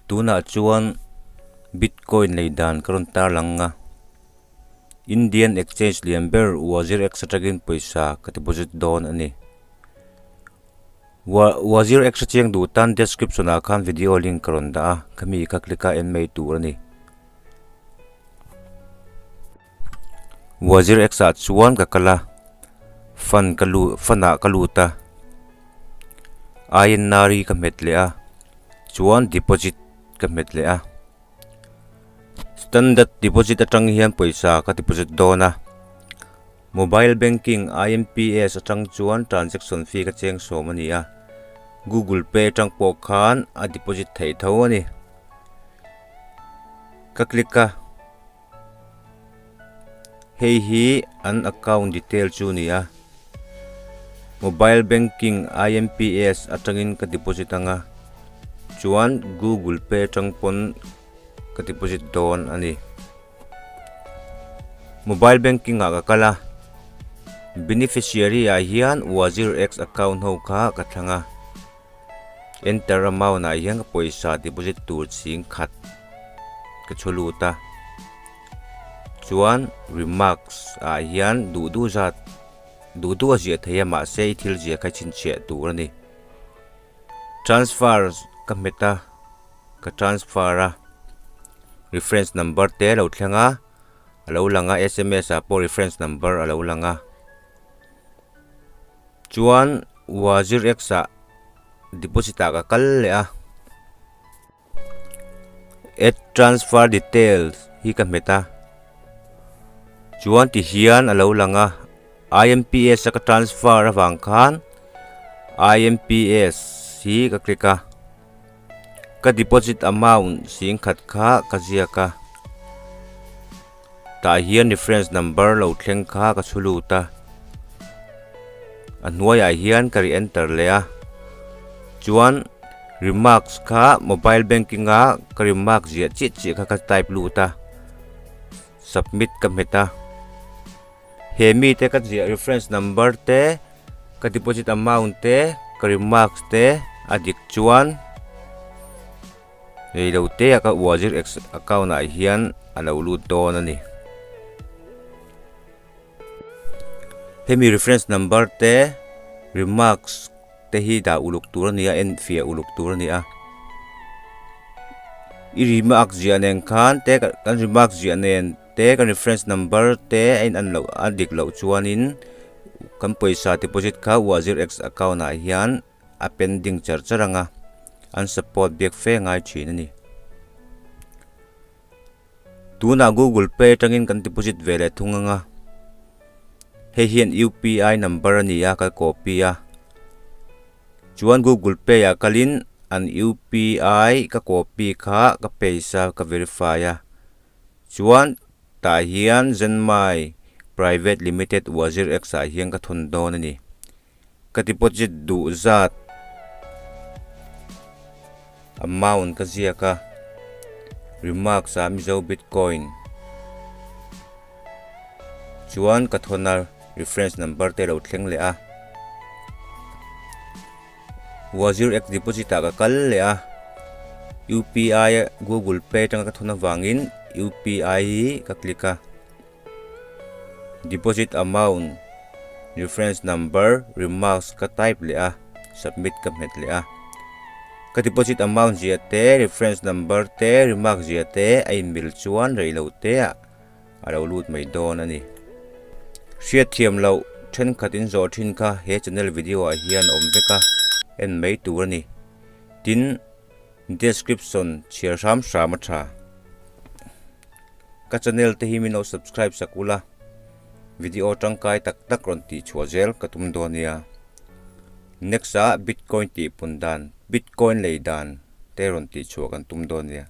Tunah chuan bitcoin lei dan ka rawn tarlang a Indian exchange lian ber WazirX atangin pawisa ka deposit dawn a ni. Wa WazirX a chiang duh tan description ah khan video link ka rawn dah a khami kha click a en mai tur a ni. WazirX ah chuan ka kal a fund ka lut fund ah ka lut a. INR hi ka hmet leh a chuan deposit ka hmet leh a standard deposit atang hian pawisa ka deposit dawn a mobile banking IMPS atang chuan transaction fee ka cheng sawm a ni a google pay atang pawh khan a deposit theih tho a ni ka click a hei hi an account detail chu a ni a mobile banking IMPS atangin ka deposit ang a chuan google pay atang pawn ka deposit dawn a ni mobile banking ah ka kal a beneficiary ah hian wazirx account ho kha ka thlang a. Enter amount ah hian ka pawisa deposit tur chhing khat ka chhu lut a chuan remarks ah hian duh duh zat duh duh a ziah thei a mahse i thil ziah kha i chhinchhiah tur a ni transfer ka hmet a ka transfer a reference number te a lo thleng a a lo lang a sms ah pawh reference number a lo lang a. Chuan WazirX ah deposit ah ka kal leh a, add transfer details hi ka hmet a, chuan ti hian a lo lang a, IMPS a ka transfer avang khan IMPS hi ka click a, ka deposit amount singkhat kha ka ziak a, Tah hian reference number lo thleng kha ka chhu lut a, a hnuaiah hian ka ri enter leh a, chuan remarks kha mobile banking a ka remark ziah chiah chiah kha ka type lut a, submit ka hmet a, he mite ka ziah reference number te ka deposit amount te ka remarks te a dik chuan. Rei lo te a ka WazirX account ah hian a lo lut dawn a ni. Hemi reference number te remarks te hi dah uluk tur a ni a en fiah uluk tur a ni a. I remark ziah nen khan te kan remark ziah nen te kan reference number te a in an loh a dik loh chuanin kan pawisa deposit kha WazirX account ah hian a pending char char ang a, an support biak fe ngai thin a ni. Tunah Google Pay atangin kan deposit ve leh thung ang a, hei hian UPI number a ni a ka copy a, chuan Google Pay ah kalin an UPI ka copy kha ka paste a ka verify a, chuan tah hian Zenmai Private Limited WazirX ah hian ka thawn dawn a ni. Ka deposit duh zat amount ka ziak a, remarks ah Mizo Bitcoin chuan ka thawn a reference number te a lo thleng leh a, WazirX deposit ah ka kal leh a, UPI Google Pay atanga ka thawn avangin UPI hi ka click a. Deposit amount, reference number, remarks ka type leh a, submit ka hmet leh a. Ka deposit amount ziah te, reference number te, remark ziah te a inmil chuan rei lo te ah a lo lut mai dawn a ni. Hriatthiam loh thenkhat in zawh thin kha he channel video ah hian awm vek a, en mai tur a ni. Tin, description chhiar hram hram a tha. Ka channel te hi min lo subscribe sak ula, video tangkai tak tak rawn tih chhuah zel ka tum dawn nia. Next ah bitcoin tih pun dan, bitcoin lei dan te rawn tih chhuah kan tum dawn nia.